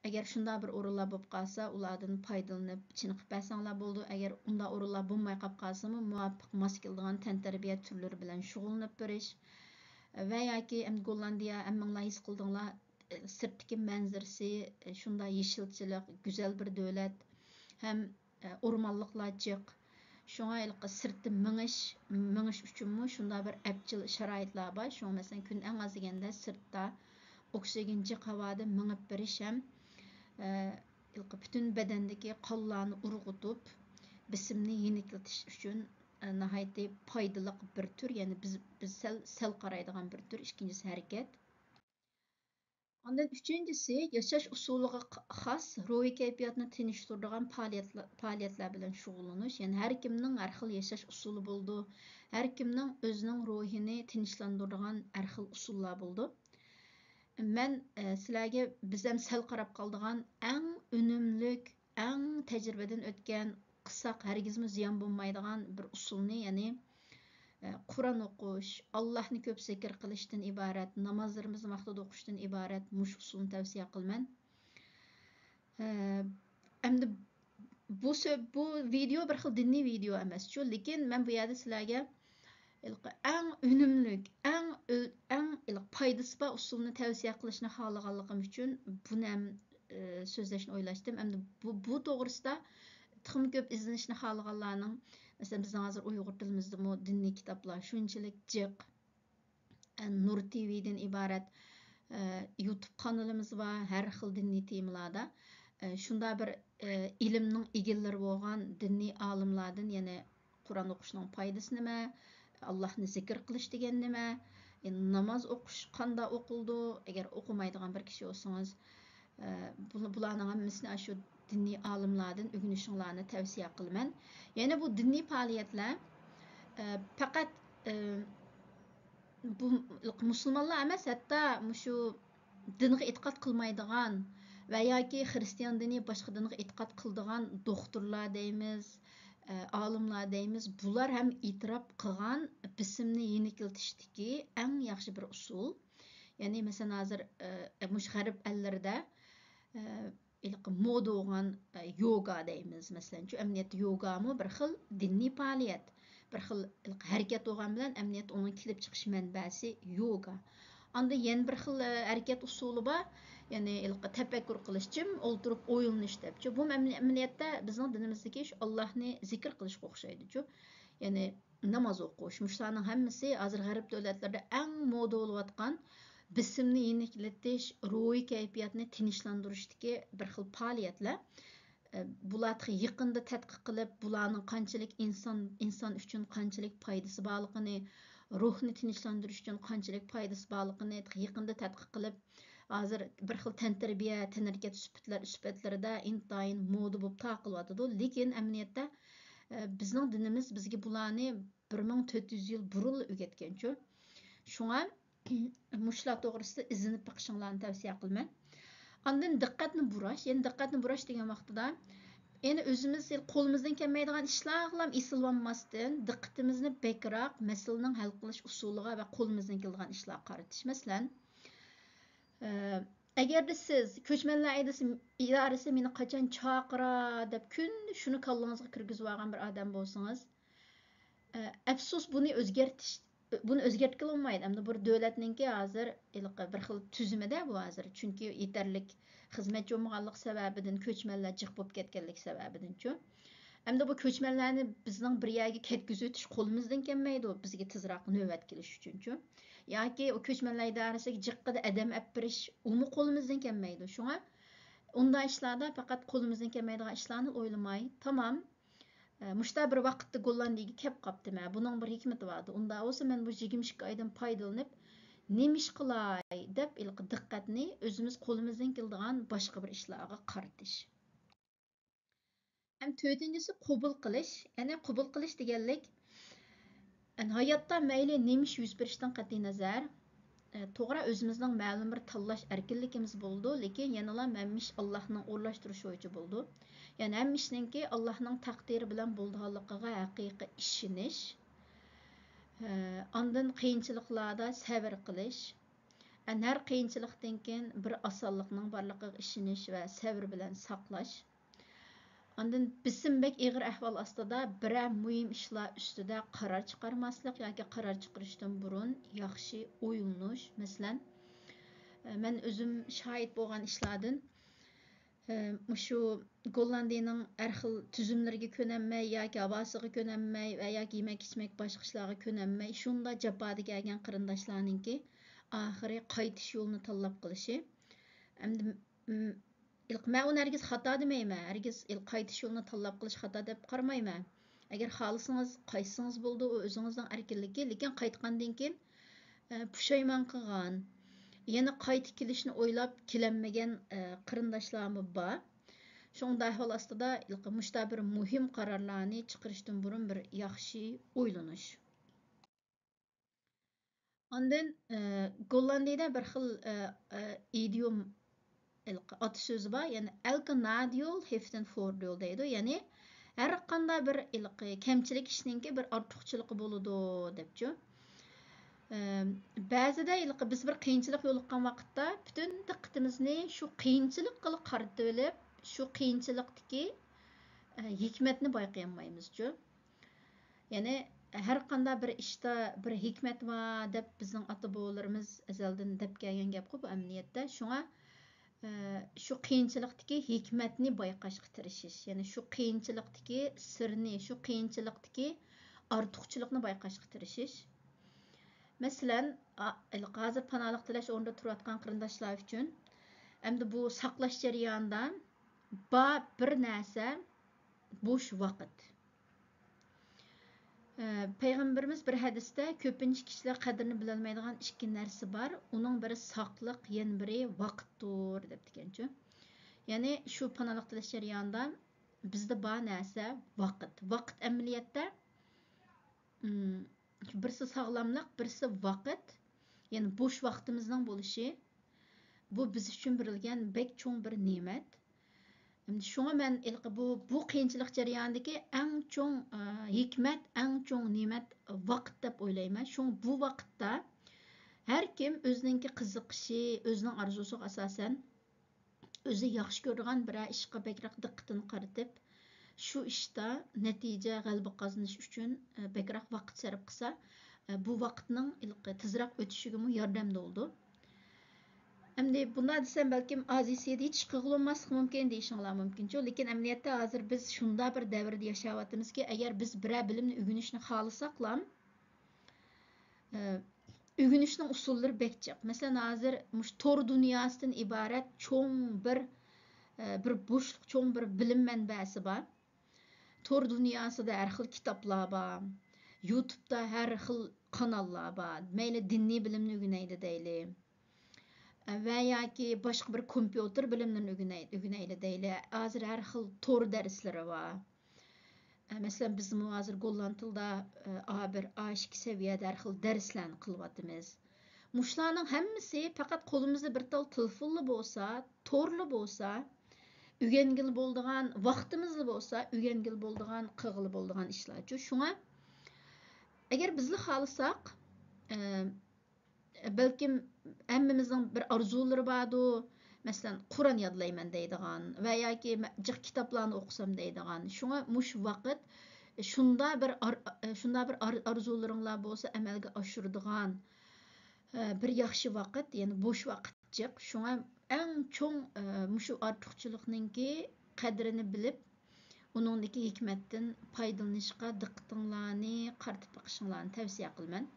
ئەگەر شۇنداق بىر ئورۇنلار بولۇپ قالسا، ئۇلاردىن پايدىلىنىپ چېنىقىپ بەرسەڭلار بولىدۇ. ئەگەر ئۇنداق ئورۇنلار بولماي قاپ قالسىمۇ، مۇۋاپىق ماس كېلىدىغان تەنتەربىيە تۈرلىرى بىلەن شۇغۇللىنىپ بېرىش. ۋە ياكى ئەمدى گوللاندىيە، ھەممىڭلار ھېس قىلدىڭلار، سىرتتىكى مەنزىرىسى شۇنداق يېشىلچىلىق، گۈزەل بىر دۆلەت ھەم ئورمانلىقلار جىق. شۇڭا ھېلىقى سىرتتا مېڭىش، مېڭىش ئۈچۈنمۇ شۇنداق بىر ئەپچىل شارائىتلار بار. شۇڭا مەسىلەن، كۈن ئەڭ ئاز دېگەندە سىرتتا ئوكسىگېن جىق ھاۋادا مېڭىپ بېرىش ھەم، ئە، ھېلىقى پۈتۈن بەدەندىكى قانلارنى ئۇرغۇتۇپ، بېسىمنى يېنىكلىتىش ئۈچۈن، ئە، ناھايىتى پايدىلىق بىر تۈر، يەنى بىز، بىز سەل، سەل قارايدىغان بىر تۈر. ئىككىنچىسى ھەرىكەت. ئاندىن ئۈچىنچىسى، ياشاش ئۇسۇلىغا خاس روھىي كەيپىياتنى تىنچلاندۇرىدىغان پائالىيەتلەر، پائالىيەتلەر بىلەن شۇغۇللىنىش. يەنى ھەر كىمنىڭ ھەر خىل ياشاش ئۇسۇلى بولىدۇ، ھەر كىمنىڭ ئۆزىنىڭ روھىنى تىنچلاندۇرىدىغان ھەر خىل ئۇسۇللار بولىدۇ. مەن، ئە، سىلەرگە بىز ھەم سەل قاراپ قالىدىغان ئەڭ ئۈنۈملۈك، ئەڭ تەجرىبىدىن ئۆتكەن، قىلساق ھەرگىزمۇ زىيان بولمايدىغان بىر ئۇسۇلنى، يەنى، ئە، قۇرئان ئوقۇش، ئاللاھنى كۆپ زىكىر قىلىشتىن ئىبارەت، نامازلىرىمىزنى ۋاقتىدا ئوقۇشتىن ئىبارەت مۇشۇ ئۇسۇلنى تەۋسىيە قىلىمەن. ئە، ئەمدى بۇ سۆ-، بۇ ۋىدېئو بىر خىل دىنىي ۋىدېئو ئەمەسچۇ، لېكىن مەن بۇ يەردە سىلەرگە ھېلىقى ئەڭ ئۈنۈملۈك، ئەڭ ئۆ-، ئەڭ ھېلىقى پايدىسى بار ئۇسۇلنى تەۋسىيە قىلىشنى خالىغانلىقىم ئۈچۈن بۇنى ھەم، ئى، سۆزلەشنى ئويلاشتىم. ئەمدى بۇ، بۇ توغرىسىدا تېخىمۇ كۆپ ئىزدىنىشنى خالىغانلارنىڭ، مەسىلەن، بىزنىڭ ھازىر ئۇيغۇر تىلىمىزدىمۇ دىنىي كىتابلار شۇنچىلىك جىق، ئە، نۇر تىۋىدىن ئىبارەت، ئە، يۇتۇب قانىلىمىز بار، ھەر خىل دىنىي تېمىلاردا. ئە، شۇنداق بىر، ئە، ئىلىمنىڭ ئىگىلىرى بولغان دىنىي ئالىملاردىن، يەنى قۇرئان ئوقۇشنىڭ پايدىسى نېمە؟ ئاللاھنى زىكىر قىلىش دېگەن نېمە؟ ناماز ئوقۇش قانداق ئوقۇلىدۇ؟ ئەگەر ئوقۇمايدىغان بىر كىشى بولسىڭىز، ئە، بۇ-، بۇلارنىڭ ھەممىسىنى ئاشۇ دىنىي ئالىملاردىن ئۆگىنىشىڭلارنى تەۋسىيە قىلىمەن. يەنە بۇ دىنىي پائالىيەتلەر، ئە، پەقەت، ئە، بۇ مۇسۇلمانلار ئەمەس، ھەتتا مۇشۇ دىنغا ئېتىقاد قىلمايدىغان ۋە ياكى خىرىستىيان دىنى، باشقا دىنغا ئېتىقاد قىلىدىغان دوختۇرلار دەيمىز، ئە، ئالىملار دەيمىز، بۇلار ھەم ئېتىراپ قىلغان بېسىمنى يېنىكلىتىشتىكى ئەڭ ياخشى بىر ئۇسۇل. يەنى، مەسىلەن، ھازىر، ئە، مۇشۇ غەرب ئەللىرىدە، ئە، ھېلىقى مودا بولغان، ئە، يوگا دەيمىز، مەسىلەنچۇ. ئەمەلىيەتتە يوگامۇ بىر خىل دىنىي پائالىيەت، بىر خىل ھېلىقى ھەرىكەت بولغان بىلەن، ئەمەلىيەتتە ئۇنىڭ كېلىپ چىقىش مەنبەسى يوگا. ئاندىن يەنە بىر خىل، ئە، ھەرىكەت ئۇسۇلى بار، يەنى ھېلىقى تەپەككۇر قىلىش، جىم ئولتۇرۇپ ئويلىنىش دەپچۇ. بۇ ئەمەلىيەتتە بىزنىڭ دىنىمىزدىكى شۇ ئاللاھنى زىكىر قىلىشقا ئوخشايدۇچۇ. يەنى ناماز ئوقۇش، مۇشۇلارنىڭ ھەممىسى ھازىر غەرب دۆلەتلىرىدە ئەڭ مودا بولۇۋاتقان بېسىمنى يېنىكلىتىش، روھىي كەيپىياتنى تىنچلاندۇرۇشتىكى بىر خىل پائالىيەتلەر. ئە، بۇلار تېخى يېقىندا تەتقىق قىلىپ، بۇلارنىڭ قانچىلىك ئىنسان، ئىنسان ئۈچۈن قانچىلىك پايدىسى بارلىقىنى، روھنى تىنچلاندۇرۇش ئۈچۈن قانچىلىك پايدىسى بارلىقىنى تېخى يېقىندا تەتقىق قىلىپ، ھازىر بىر خىل تەنتەربىيە، تەنھەرىكەت سۈپەتلەر، سۈپەتلىرىدە ئىنتايىن مودا بولۇپ تارقىلىۋاتىدۇ. لېكىن ئەمەلىيەتتە، ئە، بىزنىڭ دىنىمىز بىزگە بۇلارنى بىر مىڭ تۆت يۈز يىل بۇرۇنلا ئۆگەتكەنچۇ. شۇڭا مۇشۇلار توغرىسىدا ئىزدىنىپ بېقىشىڭلارنى تەۋسىيە قىلىمەن. ئاندىن دىققەتنى بۇراش، يەنى دىققەتنى بۇراش دېگەن ۋاقتىدا، يەنى ئۆزىمىز قولىمىزدىن كەلمەيدىغان ئىشلارغىلا ئېسىلىۋالماستىن، دىققىتىمىزنى بەكرەك مەسىلىنىڭ ھەل قىلىش ئۇسۇلىغا ۋە قولىمىزدىن كېلىدىغان ئىشلارغا قارىتىش. مەسىلەن، ئە، ئەگەردە سىز كۆچمەنلەر ئىدارىسى، ئىدارىسى مېنى قاچان چاقىرار دەپ كۈندە شۇنى كاللىڭىزغا كىرگۈزۈۋالغان بىر ئادەم بولسىڭىز، ئە، ئەپسۇس، بۇنى ئۆزگەرتىش، بۇنى ئۆزگەرتكىلى بولمايدۇ. ئەمدى بۇ دۆلەتنىڭكى ھازىر ھېلىقى بىر خىل تۈزۈمىدە بۇ ھازىر. چۈنكى يېتەرلىك خىزمەتچى بولمىغانلىق سەۋەبىدىن، كۆچمەنلەر جىق بولۇپ كەتكەنلىك سەۋەبىدىنچۇ. ئەمدى بۇ كۆچمەنلەرنى بىزنىڭ بىر يەرگە كەتكۈزۈۋېتىش قولىمىزدىن كەلمەيدۇ، بىزگە تېزراق نۆۋەت كېلىش ئۈچۈنچۇ. ياكى ئۇ كۆچمەنلەر ئىدارىسىگە جىققىدە ئادەم ئەپ بېرىش، ئۇمۇ قولىمىزدىن كەلمەيدۇ. شۇڭا ئۇنداق ئىشلاردا پەقەت قولىمىزدىن كەلمەيدىغان ئىشلارنى ئويلىماي، تامام، ئە، مۇشۇنداق بىر ۋاقىتتا گوللاندىيەگە كەپ قاپتىمەن، بۇنىڭ بىر ھېكمىتى باردۇ، ئۇنداق بولسا مەن بۇ يىگىرمە ئىككى ئايدىن پايدىلىنىپ نېمە ئىش قىلاي دەپ، ھېلىقى دىققەتنى ئۆزىمىز قولىمىزدىن كېلىدىغان باشقا بىر ئىشلارغا قارىتىش. ھەم تۆتىنچىسى قوبۇل قىلىش. يەنى قوبۇل قىلىش دېگەنلىك، ھاياتتا مەيلى نېمە ئىش يۈز بېرىشىدىن قەتئىينەزەر، ئە، توغرا، ئۆزىمىزنىڭ مەلۇم بىر تاللاش ئەركىنلىكىمىز بولىدۇ، لېكىن يەنىلا ھەممە ئىش ئاللاھنىڭ ئورۇنلاشتۇرۇشى بويىچە بولىدۇ. يەنى ھەممە ئىشنىڭكى ئاللاھنىڭ تەقدىرى بىلەن بولىدىغانلىقىغا ھەقىقىي ئىشىنىش. ئە، ئاندىن قىيىنچىلىقلاردا سەۋر قىلىش. ئەنە ھەر قىيىنچىلىقتىن كېيىن بىر ئاسانلىقنىڭ بارلىقىغا ئىشىنىش ۋە سەۋر بىلەن ساقلاش. ئاندىن بېسىم بەك ئېغىر ئەھۋال ئاستىدا بىرەر مۇھىم ئىشلار ئۈستىدە قارار چىقارماسلىق ياكى قارار چىقىرىشتىن بۇرۇن ياخشى ئويلىنىش. مەسىلەن، مەن ئۆزۈم شاھىت بولغان ئىشلاردىن، مۇشۇ گوللاندىيىنىڭ ھەر خىل تۈزۈملىرىگە كۆنەلمەي ياكى ھاۋاسىغا كۆنەلمەي ۋە ياكى يېمەك-ئىچمەك، باشقا ئىشلارغا كۆنەلمەي، شۇنداق جاپادا كەلگەن قېرىنداشلارنىڭكى ئاخىرى قايتىش يولىنى تاللاپ قېلىشى. ئەمدى، م، ھېلىقى مەن ئۇنى ھەرگىز خاتا دېمەيمەن، ھەرگىز ھېلىقى قايتىش يولىنى تاللاپ قېلىش خاتا دەپ قارىمايمەن. ئەگەر خالىسىڭىز قايتسىڭىز بولىدۇ، ئۇ ئۆزىڭىزنىڭ ئەركىنلىكى. لېكىن قايتقاندىن كېيىن، ئە، پۇشايمان قىلغان، يەنە قايتا كېلىشنى ئويلاپ كېلەلمىگەن، ئە، قېرىنداشلارمۇ بار. شۇڭا ئۇنداق ئەھۋال ئاستىدا ھېلىقى مۇشۇنداق بىر مۇھىم قارارلارنى چىقىرىشتىن بۇرۇن بىر ياخشى ئويلىنىش. ئاندىن، ئە، گوللاندىيىدە بىر خىل، ئە، ئە، ئىدىيوم، ھېلىقى ئاتا سۆزى بار، يەنى ئەلكە نادىيول ھېفتىن فوردىيول دەيدۇ. يەنى ھەر قانداق بىر ھېلىقى كەمچىلىك ئىشنىڭكى بىر ئارتۇقچىلىقى بولىدۇ دەپچۇ. ئە، بەزىدە ھېلىقى بىز بىر قىيىنچىلىق يولۇققان ۋاقىتتا پۈتۈن دىققىتىمىزنى شۇ قىيىنچىلىققىلا قارىتىۋېلىپ، شۇ قىيىنچىلىقتىكى، ئە، ھېكمەتنى بايقىيالمايمىزچۇ. يەنى ھەر قانداق بىر ئىشتا بىر ھېكمەت بار دەپ بىزنىڭ ئاتا-بوۋىلىرىمىز ئەزەلدىن دەپ كەلگەن گەپقۇ بۇ ئەمەلىيەتتە. شۇڭا، ئە، شۇ قىيىنچىلىقتىكى ھېكمەتنى بايقاشقا تىرىشىش، يەنى شۇ قىيىنچىلىقتىكى سىرنى، شۇ قىيىنچىلىقتىكى ئارتۇقچىلىقنى بايقاشقا تىرىشىش. مەسىلەن، ئا-، ھازىر پاناھلىق تىلەش ئورنىدا تۇرۇۋاتقان قېرىنداشلار ئۈچۈن ئەمدى بۇ ساقلاش جەريانىدا بار بىر نەرسە بوش ۋاقىت. ئە، پەيغەمبىرىمىز بىر ھەدىستە، «كۆپىنچە كىشىلەر قەدرىنى بىلەلمەيدىغان ئىككى نەرسە بار، ئۇنىڭ بىرى ساقلىق، يەنە بىرى ۋاقىتتۇر» دەپتىكەنچۇ. يەنى شۇ پاناھلىق تىلەش جەريانىدا بىزدە بار نەرسە ۋاقىت. ۋاقىت ئەمەلىيەتتە، ئىم، بىرسى ساغلاملىق، بىرسى ۋاقىت، يەنى بوش ۋاقتىمىزنىڭ بولۇشى. بۇ بىز ئۈچۈن بېرىلگەن بەك چوڭ بىر نېمەت. ئەمدى شۇڭا مەن ھېلىقى بۇ، بۇ قىيىنچىلىق جەريانىدىكى ئەڭ چوڭ، ئە، ھېكمەت، ئەڭ چوڭ نېمەت ۋاقىت دەپ ئويلايمەن. شۇڭا بۇ ۋاقىتتا ھەر كىم ئۆزىنىڭكى قىزىقىشى، ئۆزىنىڭ ئارزۇسىغا ئاساسەن، ئۆزى ياخشى كۆرىدىغان بىرەر ئىشقا بەكرەك دىققىتىنى قارىتىپ، شۇ ئىشتا نەتىجە، غەلىبە قازىنىش ئۈچۈن، ئە، بەكرەك ۋاقىت سەرپ قىلسا، ئە، بۇ ۋاقىتنىڭ ھېلىقى تېزرەك ئۆتۈشىگىمۇ ياردەمدە بولىدۇ. ئەمدى بۇنداق دېسەم، بەلكىم ئازىسىيەدە ھېچ ئىش قىلغىلى بولماسلىقى مۇمكىن دېيىشىڭلار مۇمكىنچۇ. لېكىن ئەمەلىيەتتە ھازىر بىز شۇنداق بىر دەۋردە ياشاۋاتىمىزكى، ئەگەر بىز بىرەر بىلىمنى ئۆگىنىشنى خالىساقلا، ئە، ئۆگىنىشنىڭ ئۇسۇللىرى بەك جىق. مەسىلەن، ھازىر مۇشۇ تور دۇنياسىدىن ئىبارەت چوڭ بىر، ئە، بىر بوشلۇق، چوڭ بىر بىلىم مەنبەسى بار. تور دۇنياسىدا ھەر خىل كىتابلار بار. يۇتۇبتا ھەر خىل قاناللار بار. مەيلى دىنىي بىلىمنى ئۆگىنەيلى دەيلى. ۋە ياكى باشقا بىر كومپيۇتېر بىلىملىرىنى ئۆگىنەي-، ئۆگىنەيلى دەيلى. ھازىر ھەر خىل تور دەرسلىرى بار. مەسىلەن، بىزمۇ ھازىر گوللاند تىلدا، ئا بىر، ئا ئىككى سەۋىيەدە ھەر خىل دەرسلەرنى قىلىۋاتىمىز. مۇشۇلارنىڭ ھەممىسى پەقەت قولىمىزدا بىر تال تېلېفونلا بولسا، تورلا بولسا، ئۆگەنگىلى بولىدىغان، ۋاقتىمىزلا بولسا، ئۆگەنگىلى بولىدىغان، قىلغىلى بولىدىغان ئىشلارچۇ. شۇڭا ئەگەر بىزلا خالىساق، ئە، بەلكىم ھەممىمىزنىڭ بىر ئارزۇلىرى باردۇ. مەسىلەن، قۇرئان يادلايمەن دەيدىغان ۋە ياكى مە-، جىق كىتابلارنى ئوقۇسام دەيدىغان. شۇڭا مۇشۇ ۋاقىت شۇنداق بىر ئار-، شۇنداق بىر ئار-، ئارزۇلىرىڭلار بولسا ئەمەلگە ئاشۇرىدىغان، ئە، بىر ياخشى ۋاقىت، يەنى بوش ۋاقىت جىق. شۇڭا ئەڭ چوڭ، ئە، مۇشۇ ئارتۇقچىلىقنىڭكى قەدرىنى بىلىپ، ئۇنىڭدىكى ھېكمەتتىن پايدىلىنىشقا دىققىتىڭلارنى قارىتىپ بېقىشىڭلارنى تەۋسىيە قىلىمەن.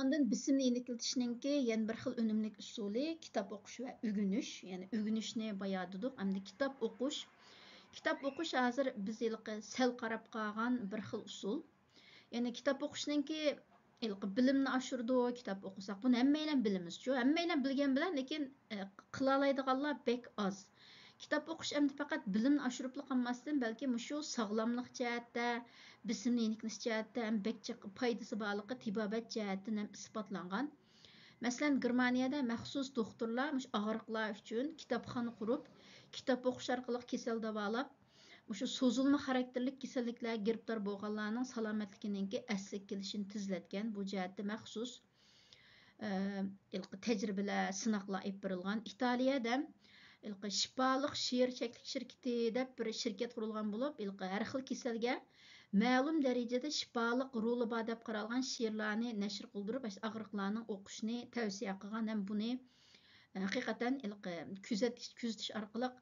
ئاندىن بېسىمنى يېنىكلىتىشنىڭكى يەنە بىر خىل ئۈنۈملۈك ئۇسۇلى كىتاب ئوقۇش ۋە ئۆگىنىش. يەنى ئۆگىنىشنى بايا دېدۇق، ئەمدى كىتاب ئوقۇش. كىتاب ئوقۇش ھازىر بىز ھېلىقى سەل قاراپ قالغان بىر خىل ئۇسۇل. يەنى كىتاب ئوقۇشنىڭكى ھېلىقى بىلىمنى ئاشۇرىدۇ، كىتاب ئوقۇساق. بۇنى ھەممەيلەن بىلىمىزچۇ، ھەممەيلەن بىلگەن بىلەن، لېكىن، ئە، قىلالايدىغانلار بەك ئاز. كىتاب ئوقۇش ئەمدى پەقەت بىلىمنى ئاشۇرۇپلا قالماستىن، بەلكى مۇشۇ ساغلاملىق جەھەتتە، بېسىمنى يېنىكلىتىش جەھەتتە ھەم بەك جىق پايدىسى بارلىقى تېبابەت جەھەتتىن ھەم ئىسپاتلانغان. مەسىلەن، گېرمانىيەدە مەخسۇس دوختۇرلار مۇشۇ ئاغرىقلار ئۈچۈن كىتابخانا قۇرۇپ، كىتاب ئوقۇش ئارقىلىق كېسەل داۋالاپ، مۇشۇ سوزۇلما خاراكتېرلىك كېسەللىكلەرگە گىرىپتار بولغانلارنىڭ سالامەتلىكىنىڭكى ئەسلىگە كېلىشىنى تېزلەتكەن. بۇ جەھەتتە مەخسۇس، ئە، ھېلىقى تەجرىبىلەر، سىناقلار ئېلىپ بېرىلغان. ئىتالىيەدە ھېلىقى شىپالىق شېئىر چەكلىك شىركىتى دەپ بىر شىركەت قۇرۇلغان بولۇپ، ھېلىقى ھەر خىل كېسەلگە مەلۇم دەرىجىدە شىپالىق رولى بار دەپ قارالغان شېئىرلارنى نەشر قىلدۇرۇپ، ئاشۇ ئاغرىقلارنىڭ ئوقۇشىنى تەۋسىيە قىلغان ھەم بۇنى، ئە، ھەقىقەتەن ھېلىقى كۆزەتكۈچ-، كۆزىتىش ئارقىلىق،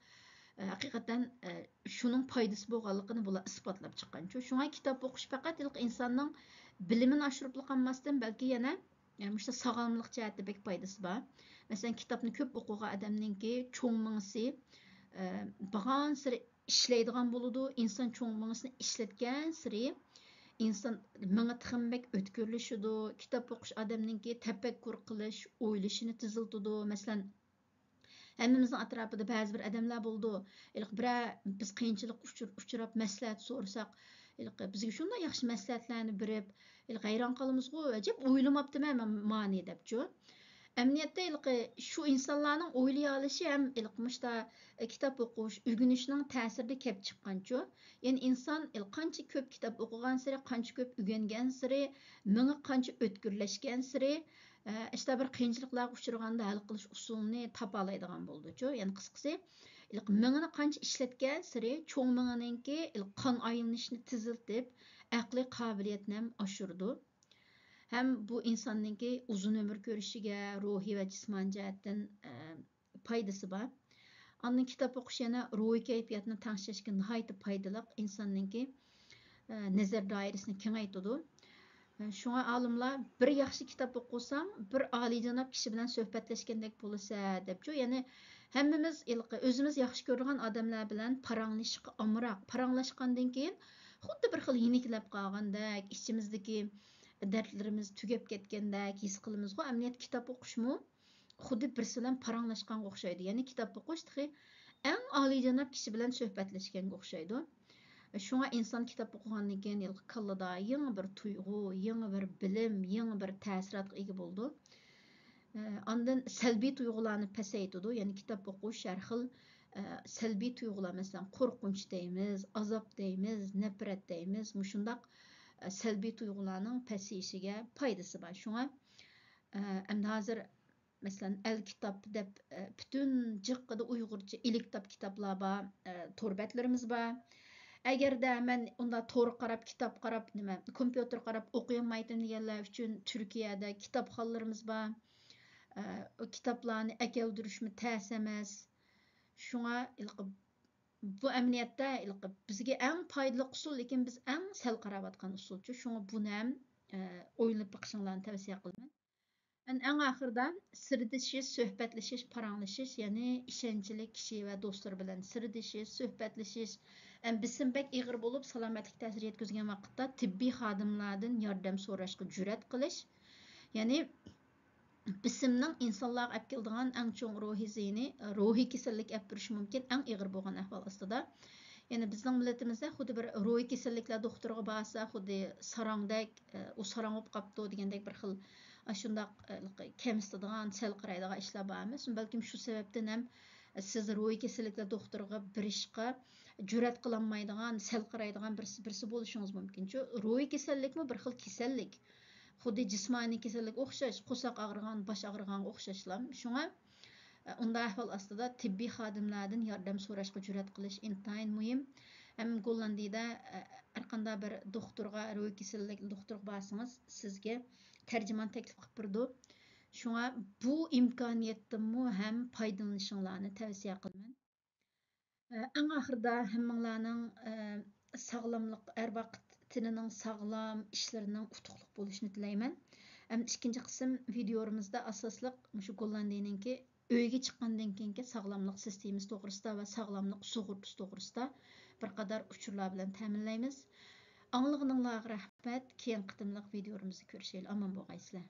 ئە، ھەقىقەتەن، ئە، شۇنىڭ پايدىسى بولغانلىقىنى بۇلار ئىسپاتلاپ چىققان. چۈ-، شۇڭا كىتاب ئوقۇش پەقەت ھېلىقى ئىنساننىڭ بىلىمىنى ئاشۇرۇپلا قالماستىن، بەلكى يەنە، ئە، مۇشۇ ساغلاملىق جەھەتتە بەك پايدىسى بار. مەسىلەن، كىتابنى كۆپ ئوقۇغان ئادەمنىڭكى چوڭ مېڭىسى، ئە، بارغانسېرى ئىشلەيدىغان بولىدۇ. ئىنسان چوڭ مېڭىسىنى ئىشلەتكەنسېرى ئىنسان مېڭە تېخىمۇ بەك ئۆتكۈرلىشىدۇ. كىتاب ئوقۇش ئادەمنىڭكى تەپەككۇر قىلىش، ئويلىشىنى تېزلىتىدۇ. مەسىلەن، ھەممىمىزنىڭ ئەتراپىدا بەزى بىر ئادەملەر بولىدۇ. ھېلىقى بىرەر بىز قىيىنچىلىققا ئۇچۇر-، ئۇچراپ مەسلىھەت سورىساق، ھېلىقى بىزگە شۇنداق ياخشى مەسلىھەتلەرنى بېرىپ، ھېلىقى ھەيران قالىمىزغۇ، ئەجەب ئويلىماپتىمەن مەن مانى دەپچۇ. ئەمەلىيەتتە ھېلىقى شۇ ئىنسانلارنىڭ ئويلىيالىشى ھەم ھېلىقى مۇشتا كىتاب ئوقۇش، ئۆگىنىشنىڭ تەسىرىدە كەپ چىققانچۇ. يەنى ئىنسان ھېلىقى قانچە كۆپ كىتاب ئوقۇغانسېرى، قانچە كۆپ ئۆگەنگەنسېرى، مېڭە قانچە ئۆتكۈرلەشكەنسېرى، ئە، ئىشتا بىر قىيىنچىلىقلارغا ئۇچرىغاندا ھەل قىلىش ئۇسۇلىنى تاپالايدىغان بولىدۇچۇ. يەنى قىسقىسى، ھېلىقى مېڭىنى قانچە ئىشلەتكەنسېرى، چوڭ مېڭىنىڭكى ھېلىقى قان ئايلىنىشىنى تېزلىتىپ، ئەقلىي قابىلىيەتنى ھەم ئاشۇرىدۇ. ھەم بۇ ئىنساننىڭكى ئۇزۇن ئۆمۈر كۆرۈشىگە، روھىي ۋە جىسمانىي جەھەتتىن، ئە، پايدىسى بار. ئاندىن كىتاب ئوقۇش يەنە روھىي كەيپىياتنى تەڭشەشكە ناھايىتى پايدىلىق، ئىنساننىڭكى، ئە، نەزەر دائىرىسىنى كېڭەيتىدۇ. ئە، شۇڭا ئالىملار، «بىر ياخشى كىتاب ئوقۇساڭ، بىر ئالىيجاناب كىشى بىلەن سۆھبەتلەشكەندەك بولىسەن» دەپچۇ. يەنى ھەممىمىز ھېلىقى ئۆزىمىز ياخشى كۆرىدىغان ئادەملەر بىلەن پاراڭلىشىشقا ئامراق. پاراڭلاشقاندىن كېيىن خۇددى بىر خىل يېنىكلەپ قالغاندەك، ئىچىمىزدىكى دەردلىرىمىز تۈگەپ كەتكەندەك ھېس قىلىمىزغۇ. ئەمەلىيەتتە كىتاب ئوقۇشمۇ خۇددى بىرسى بىلەن پاراڭلاشقانغا ئوخشايدۇ. يەنى كىتاب ئوقۇش تېخى ئەڭ ئالىيجاناب كىشى بىلەن سۆھبەتلەشكەنگە ئوخشايدۇ. شۇڭا ئىنسان كىتاب ئوقۇغاندىن كېيىن ھېلىقى كاللىدا يېڭى بىر تۇيغۇ، يېڭى بىر بىلىم، يېڭى بىر تەسىراتقا ئىگە بولىدۇ. ئاندىن سەلبىي تۇيغۇلارنى پەسەيتىدۇ. يەنى كىتاب ئوقۇش ھەر خىل، ئە، سەلبىي تۇيغۇلار، مەسىلەن، قورقۇنچ دەيمىز، ئازاب دەيمىز، نەپرەت دەيمىز، مۇشۇنداق، ئە، سەلبىي تۇيغۇلارنىڭ پەسىيىشىگە پايدىسى بار. شۇڭا، ئە، ئەمدى ھازىر مەسىلەن، ئەلكىتاب دەپ، ئە، پۈتۈن جىققىدە ئۇيغۇرچە ئېلكىتاب كىتابلار بار، ئە، تور بەتلىرىمىز بار. ئەگەردە مەن ئۇنداق تورغا قاراپ، كىتاب قاراپ، نېمە، كومپيۇتېر قاراپ ئوقۇيالمايتتىم دېگەنلەر ئۈچۈن تۈركىيەدە كىتابخانىلىرىمىز بار. ئە، ئۇ كىتابلارنى ئەكەلدۈرۈشمۇ تەس ئەمەس. شۇڭا ھېلىقى بۇ ئەمەلىيەتتە ھېلىقى بىزگە ئەڭ پايدىلىق ئۇسۇل، لېكىن بىز ئەڭ سەل قاراۋاتقان ئۇسۇلچۇ. شۇڭا بۇنى ھەم، ئە، ئويلىنىپ بېقىشىڭلارنى تەۋسىيە قىلىمەن. مەن ئەڭ ئاخىرىدا سىردىشىش، سۆھبەتلىشىش، پاراڭلىشىش، يەنى ئىشەنچلىك كىشى ۋە دوستلار بىلەن سىردىشىش، سۆھبەتلىشىش. ئەم، بېسىم بەك ئېغىر بولۇپ، سالامەتلىك تەسىرى يەتكۈزگەن ۋاقىتتا تېببىي خادىملاردىن ياردەم سوراشقا جۈرئەت قىلىش. يەنى بېسىمنىڭ ئىنسانلارغا ئەپ كېلىدىغان ئەڭ چوڭ روھىي زىيىنى، روھىي كېسەللىك ئەپ بېرىشى مۇمكىن، ئەڭ ئېغىر بولغان ئەھۋال ئاستىدا. يەنى بىزنىڭ مىللىتىمىزدە خۇددى بىر روھىي كېسەللىكلەر دوختۇرىغا بارسا، خۇددى ساراڭدەك، ئۇ ساراڭ بولۇپ قاپتۇ دېگەندەك بىر خىل ئاشۇنداق، ئە، كەمسىتىدىغان، سەل قارايدىغان ئىشلار بار ئەمەسمۇ؟ بەلكىم شۇ سەۋەبتىن ھەم سىز روھىي كېسەللىكلەر دوختۇرىغا بېرىشقا جۈرئەت قىلالمايدىغان، سەل قارايدىغان بىرسى، بىرسى بولۇشىڭىز مۇمكىنچۇ. روھىي كېسەللىكمۇ بىر خىل كېسەللىك. خۇددى جىسمانىي كېسەللىك ئوخشاش، قورساق ئاغرىغان، باش ئاغرىغانغا ئوخشاشلا. شۇڭا، ئە، ئۇنداق ئەھۋال ئاستىدا تېببىي خادىملاردىن ياردەم سوراشقا جۈرئەت قىلىش ئىنتايىن مۇھىم. ھەم گوللاندىيىدە، ئە، ھەرقانداق بىر دوختۇرغا، روھىي كېسەللىك دوختۇرغا بارسىڭىز، سىزگە تەرجىمان تەكلىپ قىلىپ بېرىدۇ. شۇڭا بۇ ئىمكانىيەتتىنمۇ ھەم پايدىلىنىشىڭلارنى تەۋسىيە قىلىمەن. ئەڭ ئاخىرىدا ھەممىڭلارنىڭ، ئە، ساغلاملىق، ھەر ۋاقىت تېنىنىڭ ساغلام، ئىشلىرىنىڭ ئۇتۇقلۇق بولۇشىنى تىلەيمەن. ئەمدى ئىككىنچى قىسىم ۋىدېئولىرىمىزدا ئاساسلىق مۇشۇ گوللاندىيىنىڭكى ئۆيگە چىققاندىن كېيىنكى ساغلاملىق سىستېمىسى توغرىسىدا ۋە ساغلاملىق سۇغۇرتىسى توغرىسىدا بىر قاتار ئۇچۇرلار بىلەن تەمىنلەيمىز. ئاڭلىغىنىڭلارغا رەھمەت. كېيىنكى قېتىملىق ۋىدېئولىرىمىزدا كۆرۈشەيلى. ئامان بولغايسىلەر.